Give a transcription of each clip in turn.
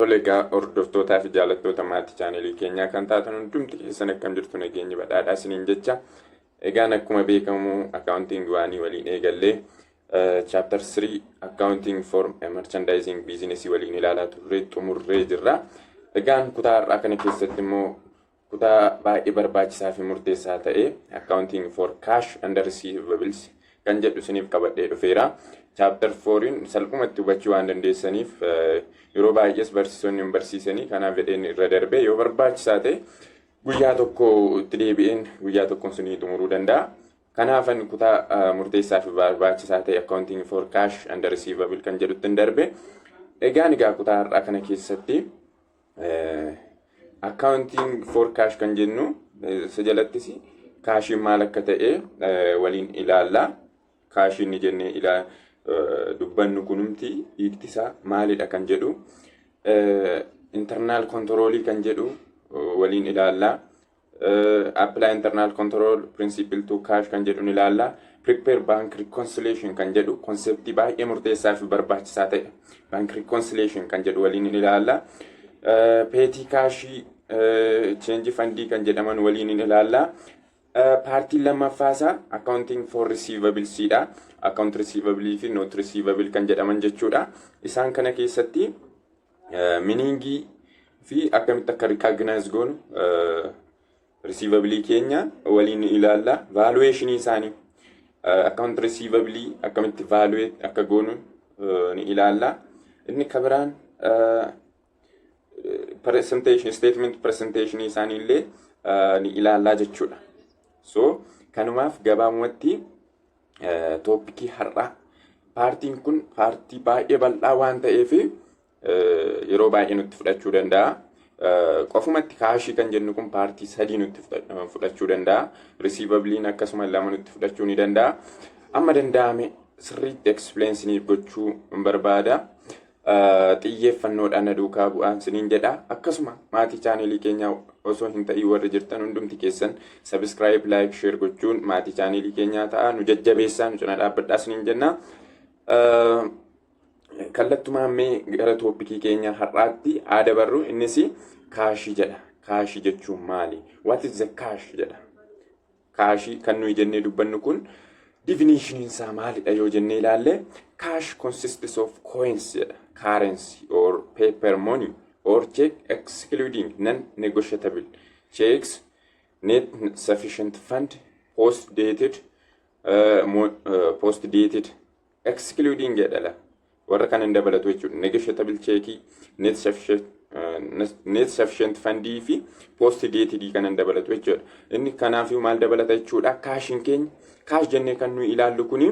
Tole egaa, hordoftootaa fi jaalattoota maatii chaanelii keenyaa kan taatan hundumti keessan, akkam jirtu? Nageenyi badhaadhaa isiniin jecha. Egaan akkuma beekamu accounting one waliin eegallee chapter 3, accounting for merchandising business, waliin ilaalaa turre xumurree jirra. Egaan kutaa har'aa kana keessatti immoo kutaa baay'ee barbaachisaa fi murteessaa ta'e, accounting for cash and receivables kan jedhu isiniif qabadhee dhufeera. Chapter 4 salphumatti hubachuu waan dandeessaniif, yeroo baay'ees barsiisonni hin barsiisanii, kanaaf jedheen irra darbee, yoo barbaachisaa ta'e guyyaa tokko itti deebi'een guyyaa tokkoon sinii xumuruu danda'a. Kanaafan kutaa murteessaa fi barbaachisaa ta'e, accounting for cash and receivable kan jedhutti hin darbe. Egaan egaa kutaa har'aa kana keessatti accounting for cash kan jennu isa jalattis cashiin maal akka ta'e waliin ilaalla. Cashiin ni jennee dubbannu kunumti hiiktisaa maalidha kan jedhu, internal controlii kan jedhu waliin ilaalla. Apply internal control principle to cash kan jedhu ni ilaalla. Prepare bank reconciliation kan jedhu, conceptii baay'ee murteessaa fi barbaachisaa ta'e, bank reconciliation kan jedhu waliin ni ilaalla. Petty cashii, change fundii kan jedhaman waliin ni ilaalla. Partiin lammaffaasaa accounting for receivables dha. Account receivable fi note receivable kan jedhaman jechuudha. Isaan kana keessatti meaningii fi akkamitti akka recognize goonu receivable keenya waliin ilaalla. Valuation isaanii, account receivable akkamitti valuate akka goonu ni ilaalla. Inni kabiraan presentation, statement presentation isaanii illee ni ilaallaa jechuudha. So kanumaaf gabaabumatti topicii har'aa, partiin kun partii baay'ee bal'aa waan ta'eef yeroo baay'ee nutti fudhachuu danda'a. Qofumatti cashii kan jennu kun partii sadii nutti fudhachuu danda'a. Receivableiin akkasuma lama nutti fudhachuu ni danda'a. Amma danda'ame sirriitti explain siniif gochuu hin barbaada. Xiyyeeffannoodhaan na duukaa bu'aan siniin jedha. Akkasuma maatii chaanelii keenyaa osoo hin ta'in warri jirtan hundumti keessan subscribe, like, share gochuun maatii chaanelii keenyaa ta'a. Nu jajjabeessaa, nu cina dhaabbadhaa siniin jenna. Kallattumaan mee gara topicii keenya har'aatti aada barru. Innis cashii jedha. Cashii jechuun maali? What is the cash jedha. Cashii kan nuyi jennee dubbannu kun definition isaa maalidha yoo jennee ilaalle, cash consists of coins jedha. Currency or paper money or check, excluding non-negotiable checks, net sufficient fund, post dated excluding jedha. Warra kana hin dabalatu jechuudha. Negotiable checkii, net sufficient fundii fi post dated kana hin dabalatu jechuudha. Inni kanaafuu maal dabalata jechuudha? Cashiin keenya, cash jennee kan nuyi ilaallu kuni,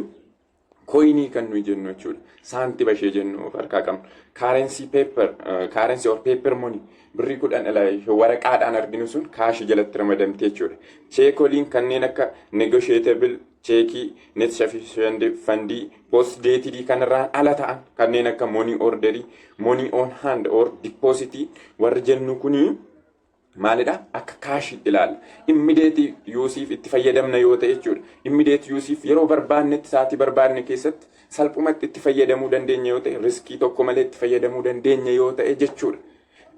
coinii kan nuyi jennu jechuudha. Saantiba ishee jennu of harkaa qabnu. Currency paper, currency or paper money, birrii 10 waraqaadhaan arginu sun cashii jalatti ramadamte jechuudha. Cheekoliin kanneen akka negotiable checkii, net sufficient fundii, post dated kanarraan ala ta'an, kanneen akka money orderii, money on hand or depositii warri jennu kuni maalidha? Akka cashiitti ilaalla. Immediate useiif itti fayyadamna yoo ta'e jechuudha. Immediate useiif, yeroo barbaannetti, sa'aatii barbaanne keessatti salphumatti itti fayyadamuu dandeenya yoo ta'e, riskii tokko malee itti fayyadamuu dandeenya yoo ta'e jechuudha.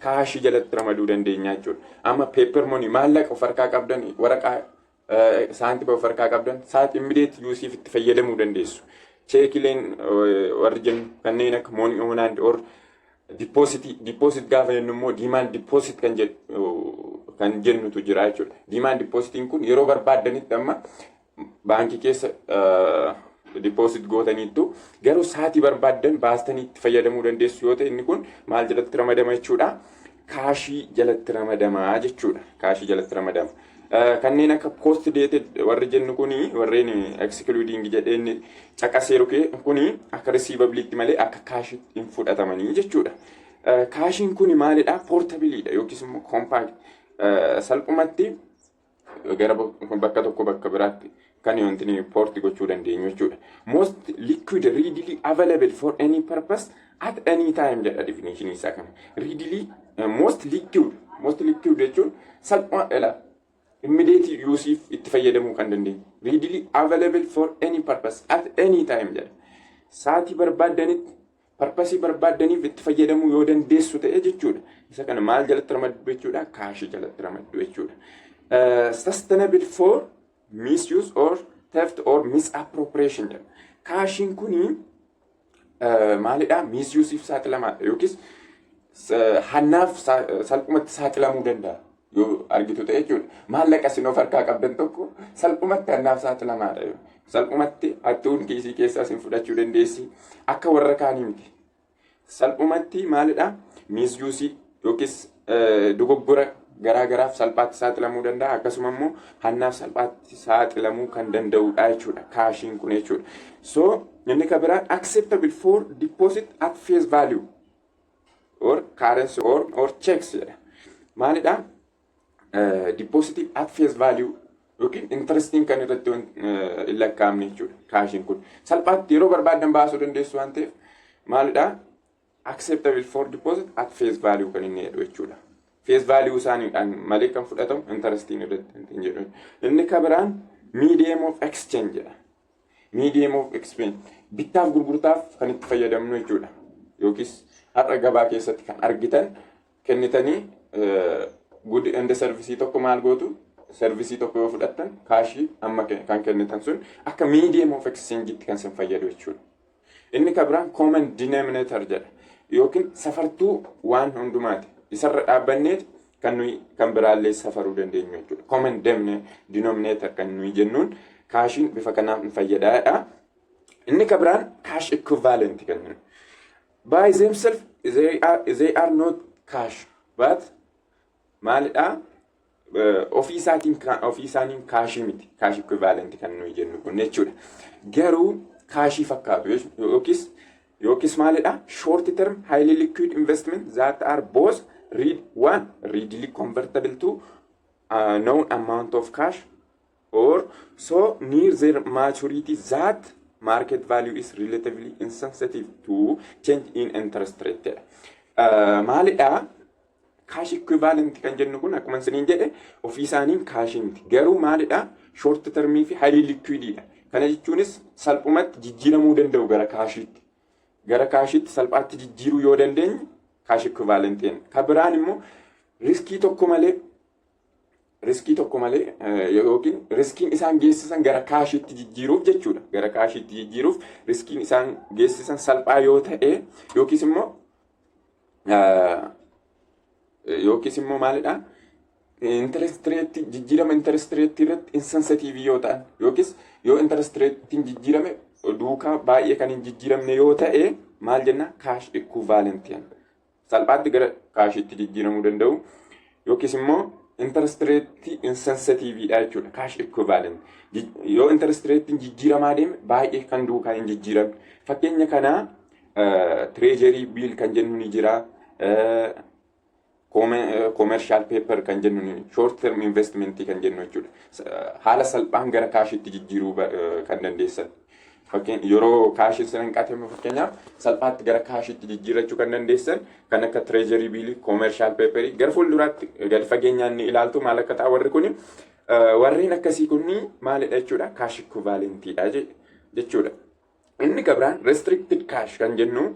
Cashii jalatti ramaduu dandeenya jechuudha. Amma paper money, maallaqa of harkaa qabdan, waraqaa saantiba of harkaa qabdan, sa'aatii immediate useiif itti fayyadamuu dandeessu. Cheekileen warri jennu kanneen akka money on hand or depositii. Deposit gaafa jennu immoo demand deposit kan jedhu kan jennutu jira jechuudha. Demand depositiin kun yeroo barbaaddanitti amma baankii keessa deposit gootaniittu, garuu sa'aatii barbaaddan baastanii itti fayyadamuu dandeessu yoo ta'e, inni kun maal jalatti ramadama jechuudha? Cashii jalatti ramadamaa jechuudha. Cashii jalatti ramadama. Kanneen akka post dated warri jennu kuni, warreen excluding jedheen caqaseeru kuni, akka receivableitti malee akka cashiitti hin fudhatamanii jechuudha. Cashiin kuni maalidha? Portableiidha yookiis immoo compact, salphumatti gara bakka tokko bakka biraatti kan wanti port gochuu dandeenyu jechuudha. Most liquid, readily available for any purpose at any time jedha definition isaa kana. Readily, most liquid, most liquid jechuun salphuma immediate use itti fayyadamuu kan dandeenyu. Readily available for any purpose at any time jedha. Sa'aatii barbaaddanitti Purpose barbaaddaniif itti fayyadamuu yoo dandeessu ta'e jechuudha. Isa kana maal jalatti ramaddu jechuudha? Cash jalatti ramaddu jechuudha. Susceptible for misuse or theft or misappropriation jedha. Cashiin kuni maalidha? Misuseif saaxilamaadha yookiis hannaaf salphumatti saaxilamuu danda'a. Yoo argitu ta'e jechuudha. Maallaqa isin of harkaa qabdan tokko salphumatti hannaaf saaxilamaadha. Salphumatti hattuun kiisii keessaa isin fudhachuu dandeessi. Akka warra kaanii miti. Salphumatti maalidha? Misuse yookiis dogoggora garaa garaaf salphaatti saaxilamuu danda'a. Akkasuma immoo hannaaf salphaatti saaxilamuu kan danda'udha jechuudha. Cashiin kun jechuudha. So inni kan biraan acceptable for deposit at face value or currency or checks jedha. Maalidha? Deposit at face value yookiin interestiin kan irratti hin lakkaa'amne jechuudha. Cashiin kun salphaatti yeroo barbaadan baasuu dandeessu waan ta'eef maalidha? Acceptable for deposit at face value kan inni jedhu jechuudha. Face value isaaniidhaan malee kan fudhatamu interestiin irratti hin jedhu. Inni kan biraan medium of exchange jedha. Medium of exchange bittaaf gurgurtaaf kan itti fayyadamnu jechuudha. Yookiis har'a gabaa keessatti kan argitan kennitanii good and service tokko maal gootu, service tokko yoo fudhattan cash amma kan kennitan sun akka medium of exchange kan isin fayyadu jechuudha. Inni kan biraan common denominator jedha. Yookiin safartuu waan hundumaati. Isarra dhaabbanneet kan nuyi kan biraallee safaruu dandeenyu jechuudha. Common denominator kan nuyi jennuun cashiin bifa kanaan fayyadaadha. Inni kan biraan cash equivalent kan jennu. By themselves they are not cash, but maalidha? Ofii isaatiin, ofii isaaniin cash miti, cash equivalent kan nuyi jennu kun jechuudha. Garuu cash fakkaatu yookiis maalidha? Short term highly liquid investment that are both read one readily convertible to a known amount of cash or so near their maturity that market value is relatively insensitive to change in interest rate jedha. Maalidha? Cash equivalent kan jennu kun akkuma isiniin jedhe ofii isaaniin cash miti. Garuu maalidha? Short termii fi highly liquididha. Kana jechuunis salphumatti jijjiiramuu danda'u gara cashiitti. Gara cashiitti salphaatti jijjiiruu yoo dandeenye cash equivalent jenna. Kan biraan immoo risk tokko malee yookiin riskiin isaan geessisan gara cashiitti jijjiiruuf jechuudha. Gara cashiitti jijjiiruuf riskiin isaan geessisan salphaa yoo ta'e yookiis immoo maalidha? Interest rate, jijjiirama interest rate irratti insensitive yoo ta'an yookiis yoo interest rate jijjiirame duukaa baay'ee kan hin jijjiiramne yoo ta'e maal jenna? Cash equivalent jenna. Salphaatti gara cashiitti jijjiiramuu danda'u yookiis immoo interest rate insensitiveidha jechuudha. Cash equivalent. Yoo interest rate jijjiiramaa deeme baay'ee kan duukaa hin jijjiiramne. Fakkeenya kanaa treasury bill kan jennu ni jira. Commercial paper kan jennu ni short term investment kan jennu jechuudha. Haala salphaan gara cashiitti jijjiiruu kan dandeessan. Fakkeenya yeroo cashiin sin hanqate fakkeenyaaf salphaatti gara cashiitti jijjiirrachuu kan dandeessan kan akka treasury bill, commercial paper gara fuulduraatti gadi fageenyaan ni ilaaltu maal akka ta'a warri kuni. Warreen akkasii kunni maalidha jechuudha? Cash equivalentidha jechuudha. Inni kan biraan restricted cash kan jennu.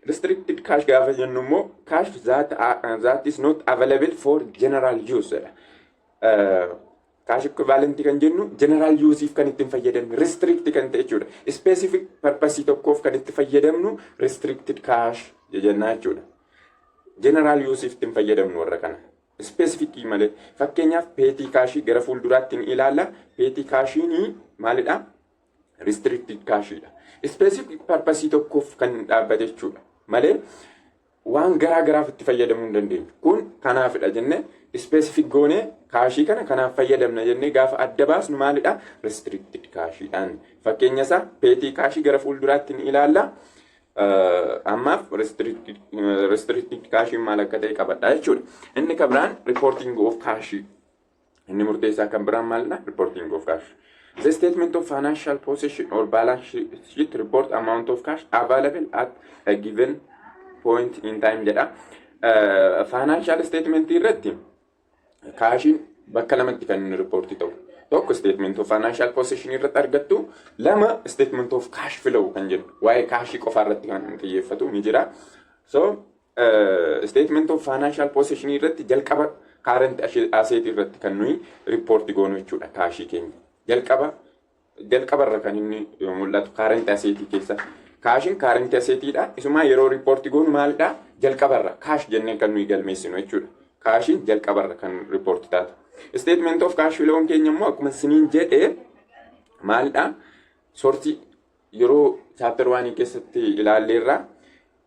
Restricted cash gaafa jennu immoo cash that is not available for general use jedha. Cash equivalent kan jennu general useif kan ittiin fayyadamnu restrict kan ta'e jechuudha. Specific purpose tokkoof kan itti fayyadamnu restricted cash jennaa jechuudha. General useif ittiin fayyadamnu warra kana. Specific malee, fakkeenyaaf petty cash gara fuulduraatti ni ilaalla. Petty cashiin maalidha? Restricted cashidha. Specific purpose tokkoof kan dhaabbate jechuudha. Malee waan garaa garaaf itti fayyadamuu hin dandeenyu. Kun kanaafidha jennee specific goonee cash kana kanaaf fayyadamna jennee gaafa adda baasnu maalidha? Restricted cashiidhaan. Fakkeenya isaa petty cash gara fuulduraatti ni ilaalla. Ammaaf restricted cashiin maal akka ta'e qabadha jechuudha. Inni kan biraan reporting of cash. Inni murteessaa kan biraan maalidha? Reporting of cash. The statement of financial position or balance sheet report amount of cash available at a given point in time jedha. Financial statement irratti cashiin Bakka lamatti kan inni report ta'u. Tokko statement of financial position irratti argattu, lama statement of cash flow kan jennu waa'ee cashii qofaa irratti kan xiyyeeffatu ni jira. So statement of financial position irratti jalqaba current asset irratti kan nuyi report goonu jechuudha cashii keenya. Jalqaba jalqabarra kan inni mul'atu current asset keessa. Cashiin current assetiidha. Isumaa yeroo report goonu maalidha? Jalqabarra cash jennee kan nuyi galmeessinu jechuudha. Cashiin jalqabarra kan report taatu. Statement of cash flow keenya immoo akkuma siniin jedhee maalidha? Sourceii yeroo chapter 1 keessatti ilaalleerra,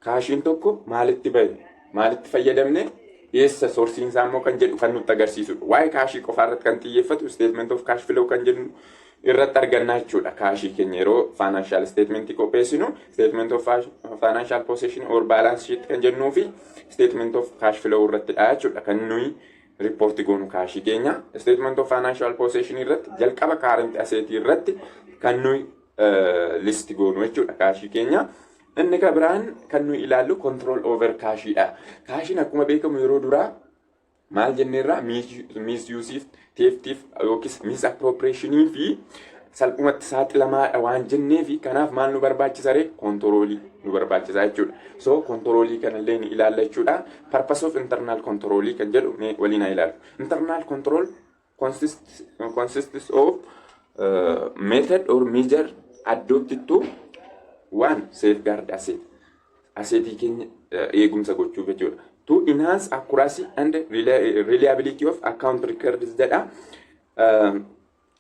cashiin tokko maalitti bahe, maalitti fayyadamne, eessa sourceiin isaa immoo kan jedhu kan nutti agarsiisudha. Waa'ee cashii qofaa irratti kan xiyyeeffatu statement of cash flow kan jennu irratti argannaa jechuudha. Cashii keenya yeroo financial statement qopheessinu, statement of financial position or balance sheet kan jennuu fi statement of cash flow irrattidha jechuudha kan nuyi report goonu cashii keenya. Statement of financial position irratti jalqaba current asset irratti kan nuyi list goonu jechuudha cashii keenya. Inni kan biraan kan nuyi ilaallu control over cashiidha. Cashiin akkuma beekamu yeroo duraa maal jenneerraa? Misuseiif, theftiif yookiis misappropriationii fi salphumatti saaxilamaadha waan jennee fi kanaaf maal nu barbaachisa ree? Controlii nu barbaachisa jechuudha. So controlii kanallee ni ilaalla jechuudha. Purpose of internal controlii kan jedhu mee waliin haa ilaallu. Internal control consists of method or measure adopted to, one, safeguard asset. Assetii keenya eegumsa gochuuf jechuudha. To enhance accuracy and reliability of account records jedha.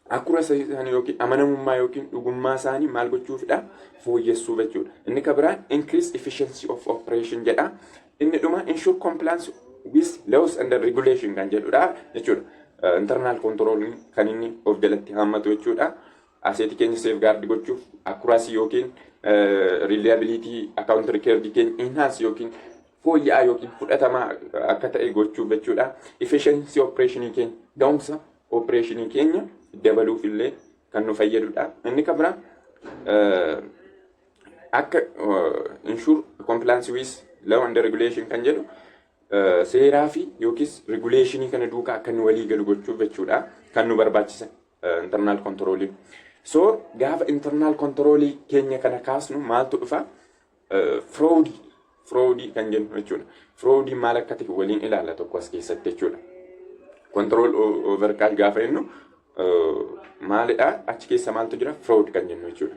Accuracy isaanii yookiin amanamummaa yookiin dhugummaa isaanii maal gochuufidha? Fooyyessuuf jechuudha. Inni kan biraan increase efficiency of operation jedha. Inni dhuma ensure compliance with laws and regulation kan jedhudha jechuudha. Internal control kan inni of jalatti hammatu jechuudha. Assetii keenya safeguard gochuuf, accuracy yookiin reliability account record keenya enhance yookiin fooyya'aa yookiin fudhatamaa akka ta'e gochuuf jechuudha. Efficiency operation keenya, ga'umsa operation keenya dabaluuf illee kan nu fayyadudha. Inni kan biraa akka ensure compliance with law and regulation kan jedhu seeraa fi yookiis regulationii kana duukaa akka nu walii galu gochuuf jechuudha kan nu barbaachisa internal control. So gaafa internal control keenya kana kaasnu maaltu dhufa? Fraudii kan jennu jechuudha. Fraudii maal akka ta'e waliin ilaalla tokko as keessatti jechuudha. Control over cash gaafa jennu maalidha? Achi keessa maaltu jira? Fraud kan jennu jechuudha.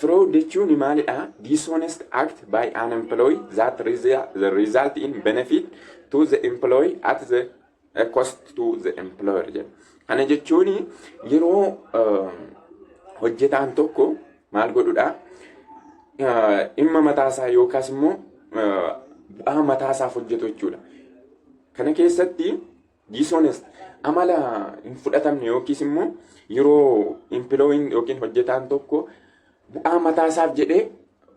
Fraud jechuun maalidha? Dishonest act by an employee that the result in benefit to the employee at the cost to the employer jedha. Kana jechuun yeroo hojjetaan tokko maal godhudha? Dhimma mataasaa yookaas immoo bu'aa mataasaaf hojjetu jechuudha. Kana keessatti dishonest, amala hin fudhatamne yookiis immoo yeroo employeen yookiin hojjetaan tokko bu'aa mataasaaf jedhee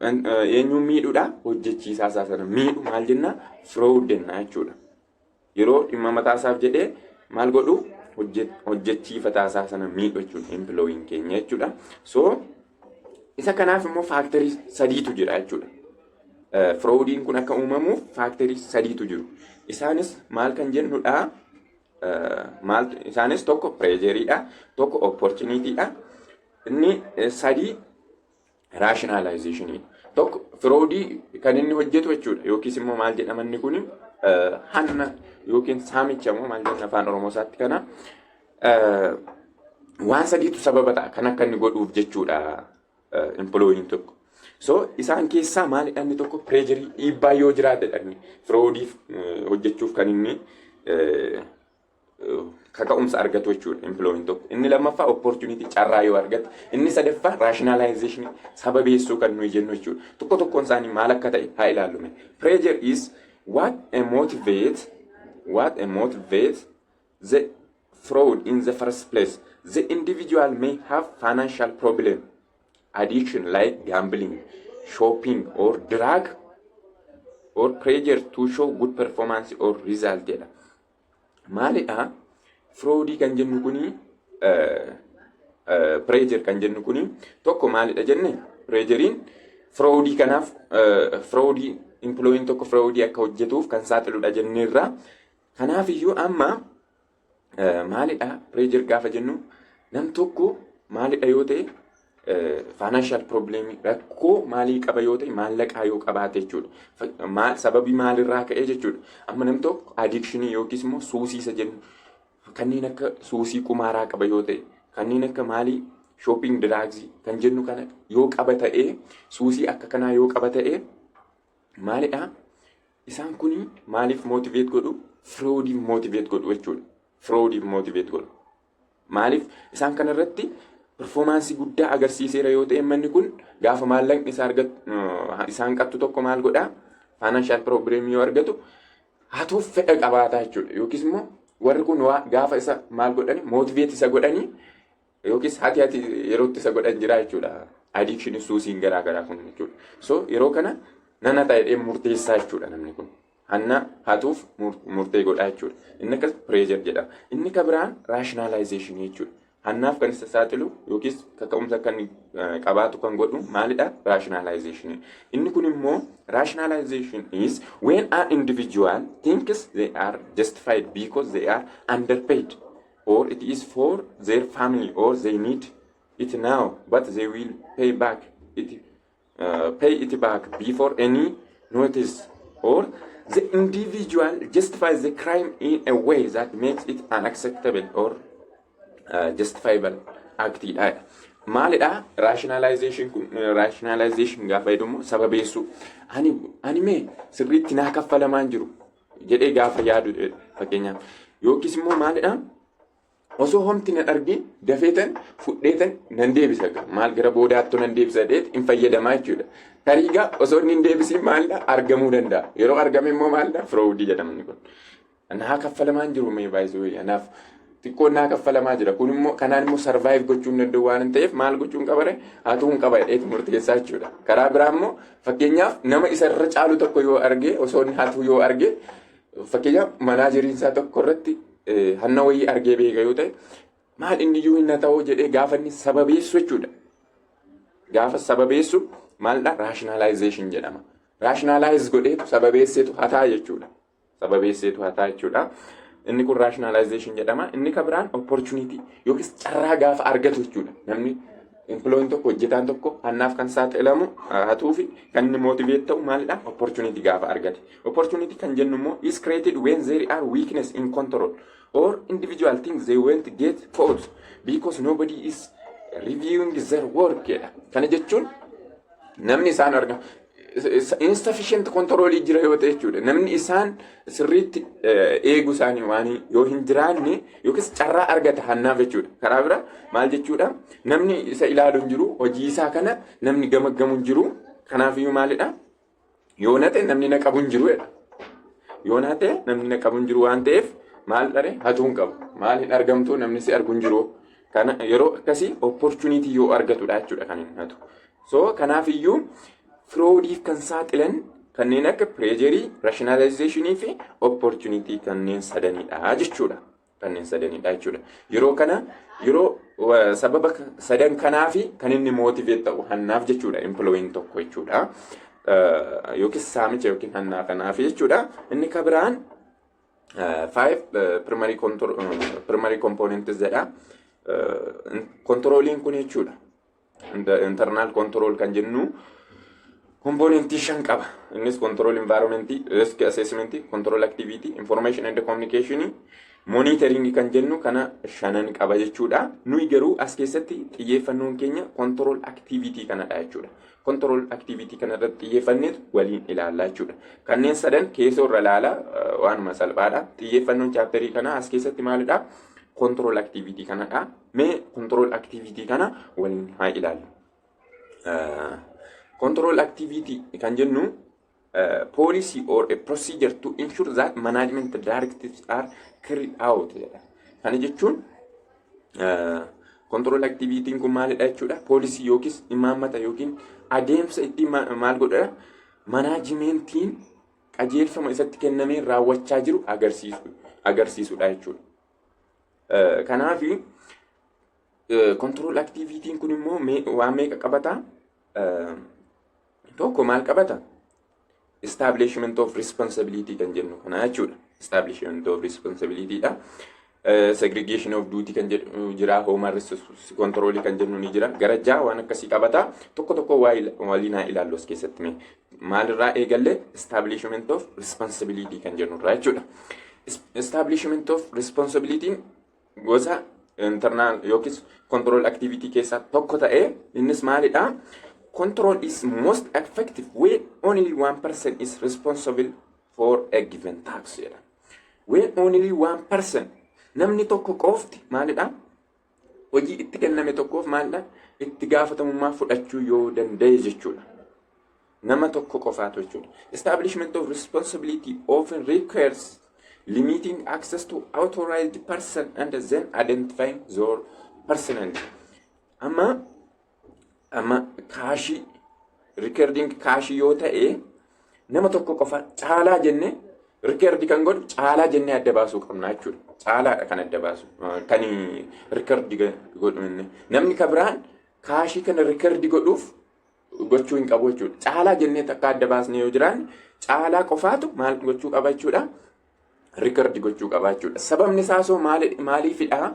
eenyuun miidhuudha? Hojjechiisaa isaa sana miidhu maal jenna? Fraud jenna jechuudha. Yeroo dhimma mataasaaf jedhee maal godhu? Hojjechiifataa isaa sana miidhu jechuudha employeen keenya jechuudha. So isa kanaaf immoo factorii sadiitu jira jechuudha. Fraudiin kun akka uumamuuf factorii sadiitu jiru. Isaanis maal kan jennudha? Maal isaanis? Tokko pressureiidha, tokko opportunitydha. Inni sadii rationalizationii. Tokko fraudii kan inni hojjetu jechuudha. Yookiis immoo maal jedhama inni kuni? Hanna yookiin saamicha immoo maal jenna afaan Oromoo isaatti kana? Waan sadiitu sababa ta'a kan akka inni godhuuf jechuudha employeen tokko. So isaan keessaa maalidha inni tokko? Pressureii, dhiibbaa yoo jiraatedha inni fraudiif hojjechuuf kan inni kaka'umsa argatu jechuudha employeen tokko. Inni lammaffaa opportunity, carraa yoo argate. Inni sadaffaa rationalization, sababeessuu kan nuyi jennu jechuudha. Tokko tokkoon isaanii maal akka ta'e haa ilaallume. Pressure is what a motivate the fraud in the first place. The individual may have financial problem, addiction like gambling, shopping or drug, or pressure to show good performance or result jedha. Maalidha? Fraudii kan jennu kuni, pressure kan jennu kuni tokko maalidha jenne? Pressureiin fraudii kanaaf, fraudii employeen tokko fraudii akka hojjetuuf kan saaxiludha jenneerra. Kanaaf iyyuu amma Maalidha pressure gaafa jennu? Nam tokko maalidha yoo ta'e, financial problem, rakkoo maalii qaba yoo ta'e, maallaqaa yoo qabaate jechuudha. Sababii maalirraa ka'ee jechuudha. Amma nam tokko addictionii yookiis immoo suusii isa jennu, kanneen akka suusii qumaaraa qaba yoo ta'e, kanneen akka maalii, shopping, drugsii kan jennu kana yoo qaba ta'ee, suusii akka kanaa yoo qaba ta'ee, maalidha? Isaan kuni maaliif motivate godhu? Fraudiif motivate godhu jechuudha. Fraudiif motivate godhu. Maaliif? Isaan kanarratti performanceii guddaa agarsiiseera yoo ta'e, manni kun gaafa maallaqni isaa argatu isaan qattu tokko maal godhaa? Financial problem yoo argatu hatuuf fedha qabaataa jechuudha. Yookiis immoo warri kun gaafa isa maal godhani, motivate isa godhanii, yookiis hati yerootti isa godhan jira jechuudha. Addiction, suusiin garaa garaa kun jechuudha. So yeroo kana nana ta'ee murteessaa jechuudha namni kun. Hanna hatuuf murtee godhaa jechuudha. Inni akkas pressure jedhama. Inni ka biraan rationalization jechuudha. Hannaaf kan isa saaxilu yookiis kaka'umsa kan qabaatu kan godhu maalidha? Rationalization. Inni kun immoo rationalization is when an individual thinks they are justified because they are underpaid or it is for their family or they need it now, but they will pay it back before any notice, or the individual justifies the crime in a way that makes it unacceptable or justifiable actidha. Maalidha? Rationalization kun, rationalization gaafa jedhamu, sababeessuu. Ani mee sirriitti naa kaffalamaan jiru jedhee gaafa yaadu fakkeenyaaf, yookiis immoo maalidha? Osoo homti nan argin dafeetan fudheetan nan deebisa, maal gara boodaattu nan deebisa jedheet hin fayyadamaa jechuudha. Tarii gaa osoo inni hin deebisiin maalidha, argamuu danda'a. Yeroo argame immoo maalidha? Fraudii jedhama inni kun. Naa kaffalamaan jiru mee baay'isuu anaaf xiqqoon naa kaffalamaa jira. Kun immoo kanaan immoo survive gochuu hin danda'u waan ta'eef, maal gochuu hin qabare, hatuu hin qaba jedheet murteessaa jechuudha. Karaa biraa immoo fakkeenyaaf nama isa irra caalu tokko yoo arge, osoo inni hatuu yoo arge, fakkeenyaaf manageriin isaa tokko irratti hanna wayii argee beeka yoo ta'e, maal inni iyyuu hin ta'uu jedhee gaafa inni sababeessu jechuudha. Gaafa sababeessu maalidha? Rationalization jedhama. Rationalize godheetu sababeesseetu hataa jechuudha. Sababeesseetu hataa jechuudha. Inni kun rationalization jedhama. Inni kan biraan opportunity yookiis carraa gaafa argatu jechuudha. Namni employeen tokko, hojjetaan tokko hannaaf kan saaxilamu, hatuu fi kan inni motivate ta'u maalidha? Opportunity gaafa argate. Opportunity kan jennu immoo is created when there are weakness in control or individual things they won't get caught because nobody is reviewing their work jedha. Kana jechuun namni isaan arga insufficient control jira yoo ta'e jechuudha. Namni isaan sirriitti eegu isaanii waan yoo hin jiraanne yookiis carraa argata hannaaf jechuudha. Karaa bira maal jechuudha? Namni isa ilaalu hin jiru, hojii isaa kana namni gamaggamu hin jiru. Kanaafiyyuu maalidha? Yoo nate namni na qabu hin jiru jedha. Yoo nate namni na qabu hin jiru waan ta'eef, maal dhare, hatuu hin qabu. Maal hin argamtu, namni si argu hin jiru. Kana yeroo akkasii opportunity yoo argatudha jechuudha kan inni hatu. So kanaafiyyuu fraudiif kan saaxilan kanneen akka pressureii, rationalizationii fi opportunity kanneen sadanidha jechuudha. Kanneen sadanidha jechuudha. Yeroo kana, yeroo sababa sadan kanaafi kan inni motivate ta'u hannaaf jechuudha employeen tokko jechuudha. Yookiis saamicha yookiin hannaa kanaaf jechuudha. Inni ka biraan five primary components jedha. Controliin kun jechuudha. Internal control kan jennu componentii shan qaba. Innis control environment, risk assessment, control activity, information and communication, monitoring kan jennu kana shanan qaba jechuudha. Nuyi garuu as keessatti xiyyeeffannoon keenya control activity kanadha jechuudha. Control activity kanarratti xiyyeeffanneetu waliin ilaallaa jechuudha. Kanneen sadan keessoo irra ilaala, waanuma salphaadha. Xiyyeeffannoon chapterii kanaa as keessatti maalidha? Control activity kanadha. Mee control activity kana waliin haa ilaallu. Control activity kan jennu policy or a procedure to ensure that management directives are carried out jedha. Kana jechuun control activity kun maalidha jechuudha? Policy yookiis imaammata yookiin adeemsa ittiin maal godha? Managementiin qajeelfama isatti kennamee raawwachaa jiru agarsiisudha jechuudha. Kanaafi control activity kun immoo waan meeqa qabata? Tokko maal qabata? Establishment of responsibility kan jennu kana jechuudha. Establishment of responsibility dha. Segregation of duty kan jedhu jira, human resource control kan jennu ni jira. Gara 6 waan akkasii qabata. Tokko tokko waliin haa ilaallu as keessatti mee. Maalirraa eegalle? Establishment of responsibility kan jennurraa jechuudha. Establishment of responsibility gosa internal yookiis control activity keessaa tokko ta'ee, innis maalidha? Control is most effective when only one person is responsible for a given task jedha. When only one person, namni tokko qofti maalidha? Hojii itti kenname tokkoof maalidha? Itti gaafatamummaa fudhachuu yoo danda'e jechuudha. Nama tokko qofaatu jechuudha. Establishment of responsibility often requires limiting access to authorized person and then identifying their personality. Amma cashii recording cashii yoo ta'e, nama tokko qofa Caalaa jennee record kan godhu Caalaa jennee adda baasuu qabna jechuudha. Caalaadha kan adda baasu kan record godhu inni. Namni kan biraan cashii kana record godhuuf gochuu hin qabu jechuudha. Caalaa jennee takka adda baasne yoo jiraanne, Caalaa qofaatu maal gochuu qaba jechuudha? Record gochuu qaba jechuudha. Sababni isaa soo maaliifidha?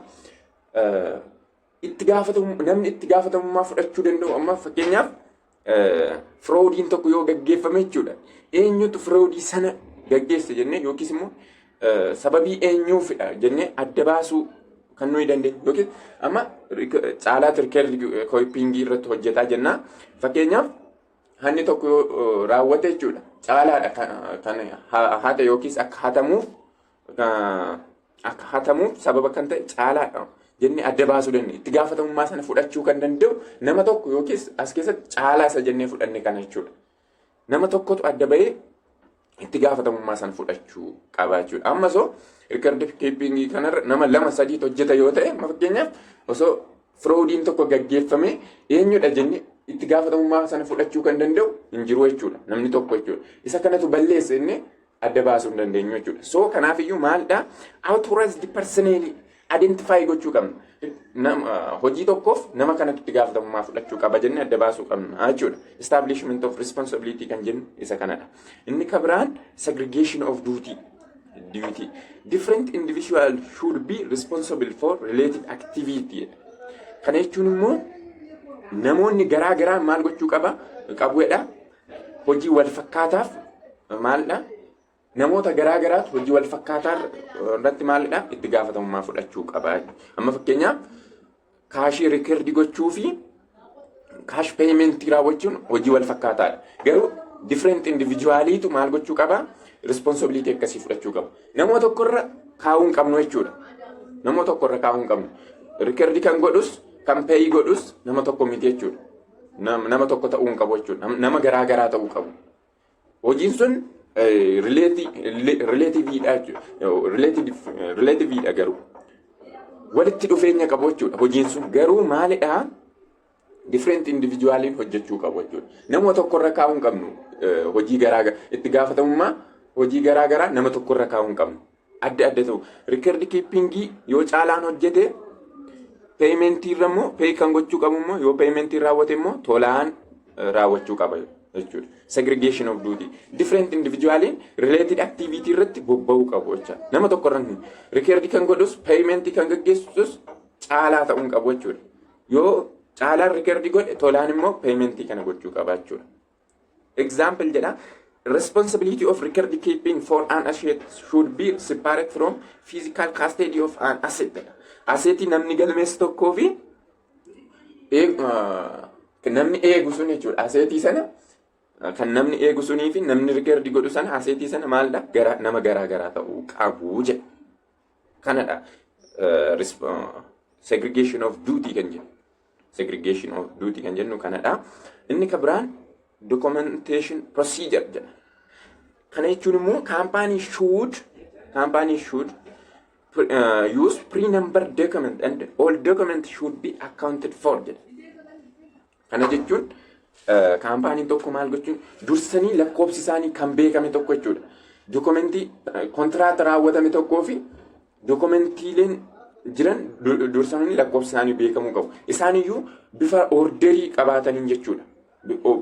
Itti gaafatamu namni itti gaafatamummaa fudhachuu danda'u, amma fakkeenyaaf fraudiin tokko yoo gaggeeffame jechuudha. Eenyutu fraudii sana gaggeesse jennee yookiis immoo sababii eenyuufidha jennee adda baasuu kan nuyi dandeenyu, yookiis amma Caalaatti record keepingii irratti hojjetaa jennaa, fakkeenyaaf hanni tokko yoo raawwate jechuudha. Caalaadha kan hate yookiis akka hatamuuf sababa kan ta'e Caalaadha jennee adda baasuu dandeenya. Itti gaafatamummaa sana fudhachuu kan danda'u nama tokko yookiis as keessatti Caalaa isa jennee fudhanne kana jechuudha. Nama tokkotu adda bahee itti gaafatamummaa sana fudhachuu qaba jechuudha. Amma osoo record keepingii kanarra nama lama sadiitu hojjeta yoo ta'e, fakkeenyaaf osoo fraudiin tokko gaggeeffame, eenyudha jennee itti gaafatamummaa sana fudhachuu kan danda'u hin jiru jechuudha. Namni tokko jechuudha. Isa kanatu balleesse inni adda baasuu hin dandeenyu jechuudha. So kanaafiyyuu maalidha? Authorized personnel identify gochuu qabna. Hojii tokkoof nama kanatu itti gaafatamummaa fudhachuu qaba jennee adda baasuu qabna jechuudha. Establishment of responsibility kan jennu isa kanadha. Inni kan biraan segregation of duty. Duty. Different individual should be responsible for related activity. Kana jechuun immoo namoonni garaa garaa maal gochuu qaba qabuudha? Hojii wal fakkaataaf maalidha? Namoota garaa garaatu hojii wal fakkaataa irratti maalidha? Itti gaafatamummaa fudhachuu qaba. Amma fakkeenyaaf cashii record gochuu fi cash paymentii raawwachuun hojii wal fakkaataadha. Garuu different individualiitu maal gochuu qaba? Responsibility akkasii fudhachuu qaba. Nama tokkorra kaa'uu hin qabnu jechuudha. Nama tokkorra kaa'uu hin qabnu. Record kan godhus kan pay godhus nama tokko miti jechuudha. Nama tokko ta'uu hin qabu jechuudha. Nama garaa garaa ta'uu qabu. Hojiin sun relativeiidha jechuudha. Relativeiidha garuu. Walitti dhufeenya qabu jechuudha. Hojiin sun garuu maalidhaa? Different individualiin hojjechuu qabu jechuudha. Nama tokkorra kaa'uu hin qabnu, hojii garaa itti gaafatamummaa hojii garaa garaa nama tokkorra kaa'uu hin qabnu. Adda adda ta'u. Record keepingii yoo Caalaan hojjete, paymentii irra immoo pay kan gochuu qabu immoo, yoo paymentii raawwate immoo Tolaan raawwachuu qaba jechuudha. Segregation of duty. Different individualiin related activity irratti bobba'uu qabu jecha. Nama tokko irra record kan godhus paymentii kan gaggeessus Caalaa ta'uu hin qabu jechuudha. Yoo Caalaan record godhe, Tolaan immoo paymentii kana gochuu qaba jechuudha. Example jedha. Responsibility of record keeping for an asset should be separate from physical custody of an asset. Assetii namni galmeessu tokkoo fi namni eegu sun jechuudha. Assetii sana kan namni eegu sunii fi namni record godhu sana, assetii sana maalidha? Gara nama garaa garaa ta'uu qabu jedha. Kanadha segregation of duty kan jennu. Segregation of duty kan jennu kanadha. Inni kan biraan documentation procedure jedha. Kana jechuun immoo company should use pre-numbered document and all document should be accounted for jedha. Kana jechuun companyn tokko maal gochuun dursanii lakkoofsi isaanii kan beekame tokko jechuudha. Documentii contracta raawwatame tokkoo fi documentiileen jiran dursanii lakkoofsi isaanii beekamuu qabu. Isaaniyyuu bifa orderii qabaataniin jechuudha.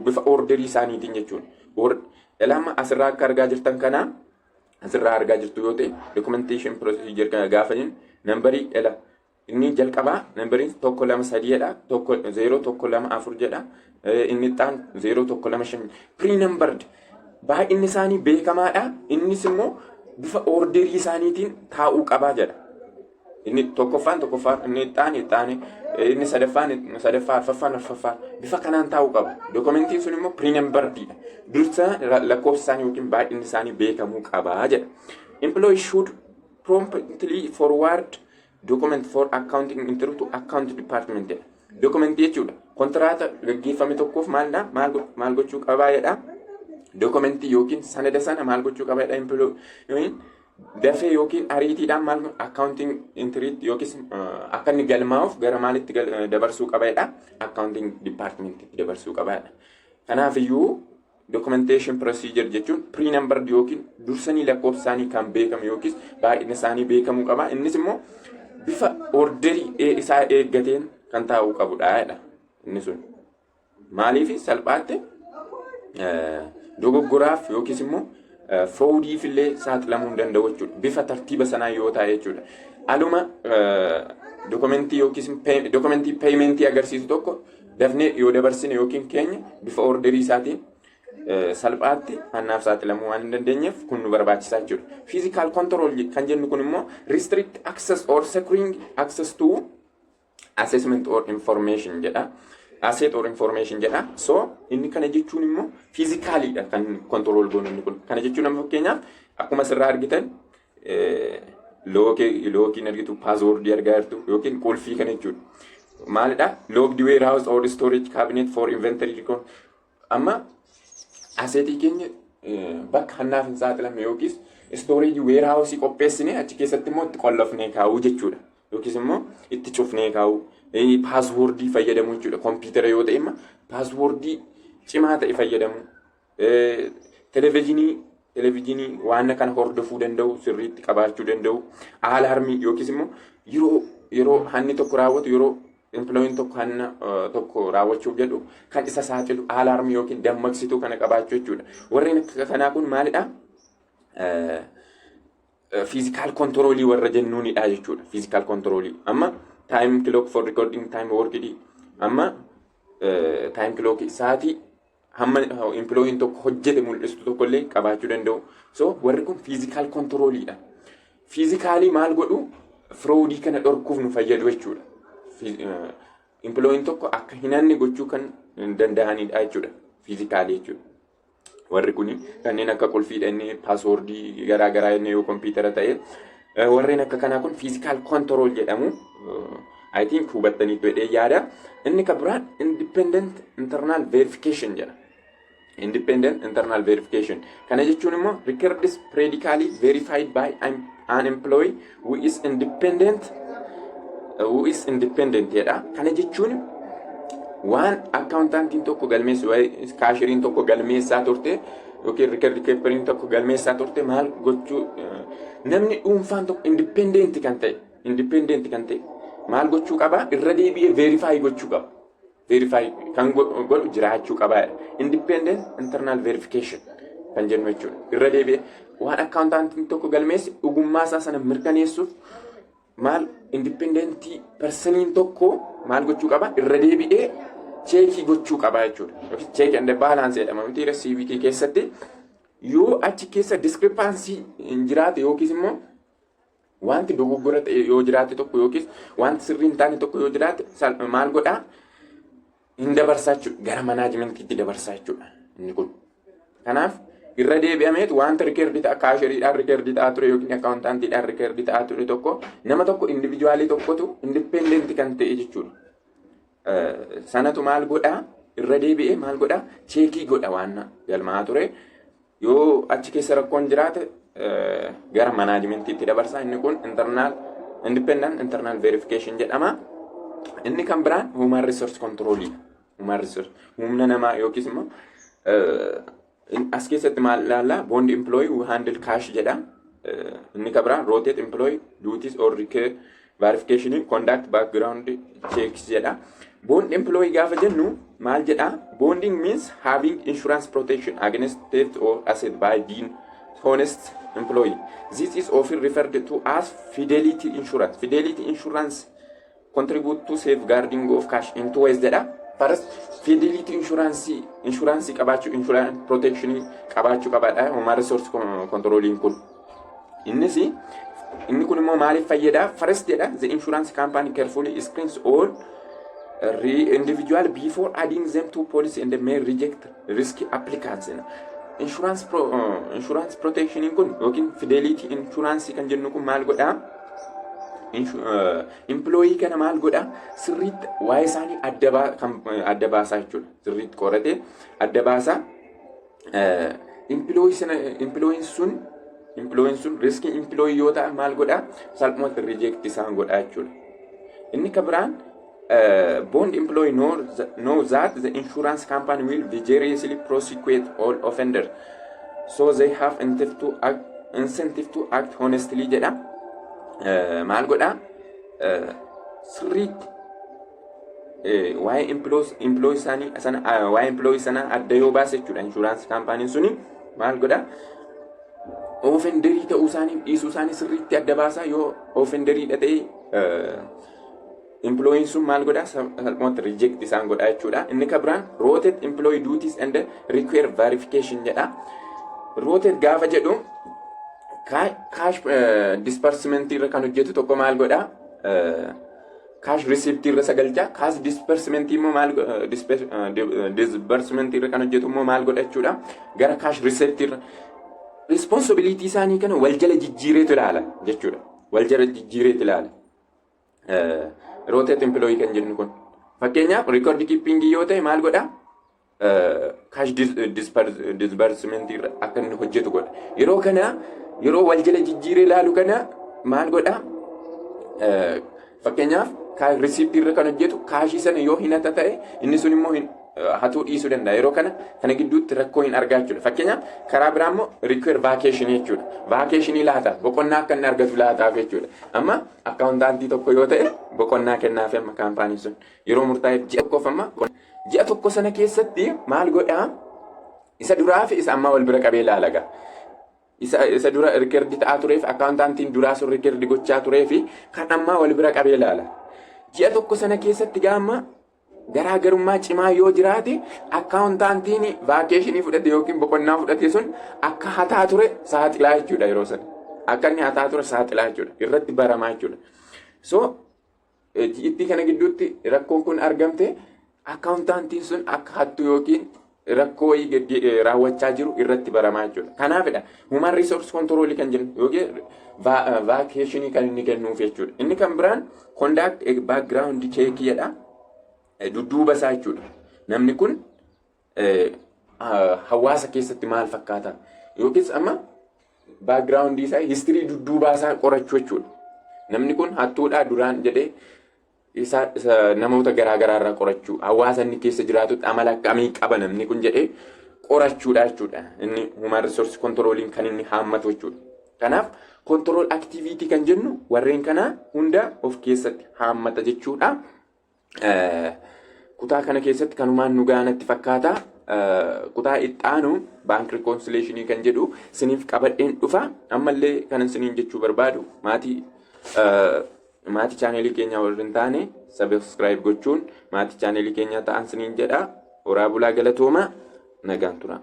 Bifa orderii isaaniitiin jechuudha. Lama asirraa akka argaa jirtan kanaa, asirraa argaa jirtu yoo ta'e, documentation procedure kana gaafa jennu Numberii ela inni jalqabaa numberiin tokko, lama, sadii jedha, tokko, zeeroo, tokko, lama, afur jedha. Inni xaan 0, 1, 2, 5, pre-numbered, baay'inni isaanii beekamaadha. Innis immoo bifa orderii isaaniitiin taa'uu qabaa jedha. Inni tokkoffaan tokkoffaan, inni xaan xaan, inni sadaffaan sadaffaa, arfaffaan arfaffaa, bifa kanaan taa'uu qaba. Documentiin sun immoo pre-numberedidha. Dursa lakkoofsi isaanii yookiin baay'inni isaanii beekamuu qabaa jedha. Employee should promptly forward document for accounting entry to account department jedha. Documentii jechuudha. Kontiraata gaggeeffame tokkoof maalidha? Maal gochuu qabaa jedha? Documentii yookiin sanada sana maal gochuu qaba jedha? Employeen dafee yookiin ariitiidhaan maal accounting entrytti yookiis akka inni galmaa'uuf gara maalitti dabarsuu qaba jedha? Accounting departmentitti dabarsuu qaba jedha. Kanaafiyyuu documentation procedure jechuun pre-numbered yookiin dursanii lakkoofsa isaanii kan beekamu yookiis baay'ina isaanii beekamuu qaba. Innis immoo bifa orderii isaa eeggateen kan taa'uu qabudha jedha inni sun. Maaliif? Salphaatti dogoggoraaf yookiis immoo fraudiif illee saaxilamuu hin danda'u jechuudha. Bifa tartiiba sanaa yoo ta'e jechuudha. Aluma documentii yookiis documentii paymentii agarsiisu tokko dafnee yoo dabarsine yookiin keenya bifa orderii isaatiin salphaatti hannaaf saaxilamuu waan hin dandeenyeef kun nu barbaachisaa jechuudha. Physical control kan jennu kun immoo restrict access or securing access to assessment or information jedha. Asset or information jedha. So inni kana jechuun immoo physicalidha kan control goonu inni kun. Kana jechuun amma fakkeenyaaf akkuma asirraa argitan lockiin argitu, passwordii argaa jirtu yookiin qulfii kana jechuudha. Maalidha? Locked warehouse or storage cabinet for inventory record. Amma assetii keenya bakka hannaaf hin saaxilamne yookiis storage warehouse qopheessine achi keessatti immoo itti qollofnee kaa'uu jechuudha. Yookiis immoo itti cufnee kaa'uu. Passwordii fayyadamuu jechuudha. Kompiitara yoo ta'e immoo passwordii cimaa ta'e fayyadamuu. Televezyiinii waan kana hordofuu danda'u sirriitti qabaachuu danda'u. Alarmii yookiis immoo yeroo hanni tokko raawwatu, yeroo employeen tokko hanna tokko raawwachuuf jedhu kan isa saaxilu alarmii yookiin dammaqsituu kana qabaachuu jechuudha. Warreen akka kanaa kun maalidha? Physical controlii warra jennuunidha jechuudha. Physical controlii. Amma time clock for recording time worked. Amma time clock sa'aatii hamma employeen tokko hojjete mul'istu tokkollee qabaachuu danda'u. So warri kun physical controliidha. Physicalii maal godhu? Fraudii kana dhorkuuf nu fayyadu jechuudha. Employeen tokko akka hin hanne gochuu kan danda'anidha jechuudha. Physicalii jechuudha. Warri kuni kanneen akka qulfiidha, inni passwordii garaa garaa inni yoo kompiitara ta'e, warreen akka kanaa kun physical control jedhamu. I think hubattaniitu jedhee yaada. Inni kan biraan independent internal verification jedha. Independent internal verification. Kana jechuun immoo records periodically verified by an employee who is independent jedha. Kana jechuun waan accountantiin tokko galmeessu, cashieriin tokko galmeessaa turte yookiin record keeperiin tokko galmeessaa turte maal gochuu, namni dhuunfaan tokko independent kan ta'e maal gochuu qaba? Irra deebi'ee verify gochuu qaba. Verify kan godhu jiraachuu qaba. Independent internal verification kan jennu jechuudha. Irra deebi'ee waan accountantiin tokko galmeesse dhugummaa isaa sana mirkaneessuuf maal independentii personiin tokko maal gochuu qaba? Irra deebi'ee checkii gochuu qaba jechuudha. Yookiin check and balance jedhama miti CBT keessatti? Yoo achi keessa discrepancy hin jiraate yookiis immoo wanti dogoggora ta'e yoo jiraate tokko yookiis wanti sirrii hin taane tokko yoo jiraate maal godhaa? Hin dabarsaa jechuudha. Gara managementiitti dabarsaa jechuudha inni kun. Kanaaf irra deebi'ameetu wanta recordii ta'a, cashieriidhaan recordii ta'aa ture yookiin accountantiidhaan recordii ta'aa ture tokko, nama tokko, individualii tokkotu independent kan ta'e jechuudha. Sanatu maal godhaa? Irra deebi'ee maal godhaa? Checkii godha. Waan galmaa'aa ture yoo achi keessa rakkoon jiraate gara managementiitti dabarsaa. Inni kun internal independent internal verification jedhama. Inni kan biraan human resource control. Human resource, humna namaa yookiis immoo as keessatti maal ilaalla? Bond employee who handle cash jedha. Inni kan biraan rotate employee duties or verification, conduct background checks jedha. Bond employee gaafa jennu maal jedha? Bonding means having insurance protection against theft or asset by being honest employee. This is often referred to as fidelity insurance. Fidelity insurance contribute to safeguarding of cash in two ways jedha. First, fidelity insurance qabaachuu, insurance protection qabaachuu qabaadha human resource controlling kun. Innis inni kun immoo maaliif fayyada? First jedha, the insurance company carefully screens all individual before adding them to policy and may reject risky applicants. Insurance protection kun yookiin fidelity insurance kan jennu kun maal godhaa? Employee kana maal godhaa? Sirriitti waa'ee isaanii adda baasaa jechuudha. Sirriitti qoratee adda baasaa. Employee sana employeen sun risky employee yoo ta'an maal godhaa? Salphumatti reject isaan godhaa jechuudha. Inni kan biraan, bond employee know that the insurance company will vigorously prosecute all offenders, so they have incentive to act honestly jedha. Maal godhaa? Sirriitti waa'ee employee isaanii sana, waa'ee employee sana adda yoo baase jechuudha, insurance company suni maal godhaa? Offenderii ta'uu isaanii dhiisuu isaanii sirriitti adda baasaa. Yoo offenderiidha ta'e employeen sun maal godhaa? Salphumatti reject isaan godhaa jechuudha. Inni kan biraan, rotate employee duties and require verification jedha. Rotate gaafa jedhu, cash disbursement irra kan hojjetu tokko maal godhaa? Cash receipt irra sagalcha. Cash disbursement immoo maal, disbursement irra kan hojjetu immoo maal godha jechuudha? Gara cash receipt irra responsibility isaanii kana wal jala jijjiireetu ilaala jechuudha. Wal jala jijjiireetu ilaala. Rotate employee kan jennu kun. Fakkeenyaaf, record keeping yoo ta'e maal godha? Cash disbursement irra akka inni hojjetu godha. Yeroo kana, yeroo wal jala jijjiiree ilaalu kana maal godha? Fakkeenyaaf, receipt irra kan hojjetu cashii sana yoo hin hata ta'e, inni sun immoo hatuu dhiisuu danda'a. Yeroo kana gidduutti rakkoo hin argaa jechuudha. Fakkeenyaaf, karaa biraa immoo require vacation jechuudha. Vacationii laata, boqonnaa akka inni argatu laataaf jechuudha. Amma accountantii tokko yoo ta'e, boqonnaa kennaaf. Amma companyn sun yeroo murtaa'eef ji'a tokkoof, amma ji'a tokko sana keessatti maal godhaa? Isa duraa fi isa ammaa wal bira qabee ilaala. Isa dura record ta'aa tureef, accountantiin duraa sun record gochaa turee fi kan ammaa wal bira qabee ilaala. Ji'a tokko sana keessatti gaama garaagarummaa cimaa yoo jiraate, accountantiin vacationii fudhate yookiin boqonnaa fudhate sun akka hataa ture saaxilaa jechuudha yeroo sana. Akka inni hataa ture saaxilaa jechuudha. Irratti baramaa jechuudha. So ji'ittii kana gidduutti rakkoon kun argamte, accountantiin sun akka hattu yookiin rakkoo wayii raawwachaa jiru irratti baramaa jechuudha. Kanaafidha human resource control kan jennu yookiin vacationii kan inni kennuuf jechuudha. Inni kan biraan, conduct background check jedha. Dudduuba isaa jechuudha. Namni kun hawaasa keessatti maal fakkaata? Yookiis amma background isaa, history dudduubaa isaa qorachuu jechuudha. Namni kun hattuudhaa duraan jedhee isa namoota garaa garaa irraa qorachuu, hawaasa inni keessa jiraatutti amala akkamii qaba namni kun jedhee qorachuudha jechuudha. Inni human resource controlling kan inni haammatu jechuudha. Kanaaf control activity kan jennu warreen kana hunda of keessatti haammata jechuudha. Kutaa kana keessatti kanumaan nu gaanatti fakkaata. Kutaa ittaanu bank reconciliation kan jedhu siniif qabadheen dhufa. Ammallee kanan siniin jechuu barbaadu, maatii channelii keenyaa warri hin taane subscribe gochuun maatii channelii keenyaa ta'an siniin jedha. Horaa bulaa, galatooma, nagaan tura.